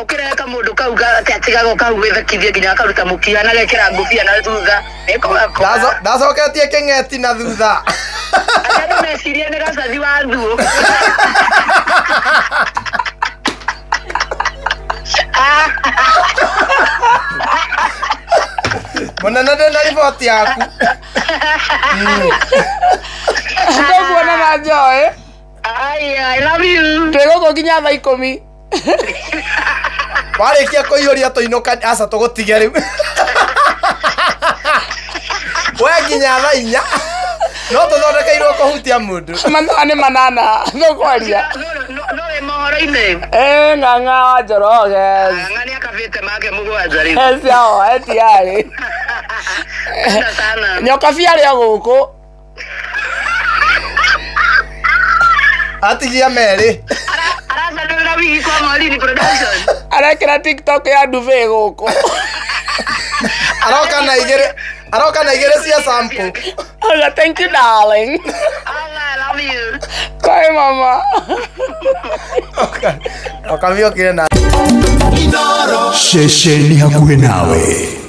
Ukireka mundu kau gatigago kau gwithekithie nginya akaruta mukia na gekira ngubia na thutha. Niko Ndacoketie king'eti na thutha. Andu mecirie ni gacathi wa thuo. Munene ndina riboti yaku. Tũkuona na Joy. Ai, I love you. Twĩ gũkũ nginya thaa 10. Warĩkia kũiyũria tũinũka aca tũgũtige rĩu. We nginya thaa 4. No tũthondekeirwo kũhutia mũndũ. Mathaa nĩ 8 tũkwaria. No wĩ mohoro-inĩ. Ng'ang'a wa Njoroge. Ng'ang'a nĩakabĩte make mũgwanja rĩu. Ciao, etiarĩ. Sana. Nyoka biarĩ o gũkũ. Atigia merĩ. Aracanũra wigi kwa Maureen Production. Arekĩra TikTok ya Duvet gũkũ. Aroka na igĩrĩ. Aroka na igĩrĩ cia sample. Oga, thank you darling. I love you. Bye mama. Oka biokire na Ceceni hakuhĩ nawe.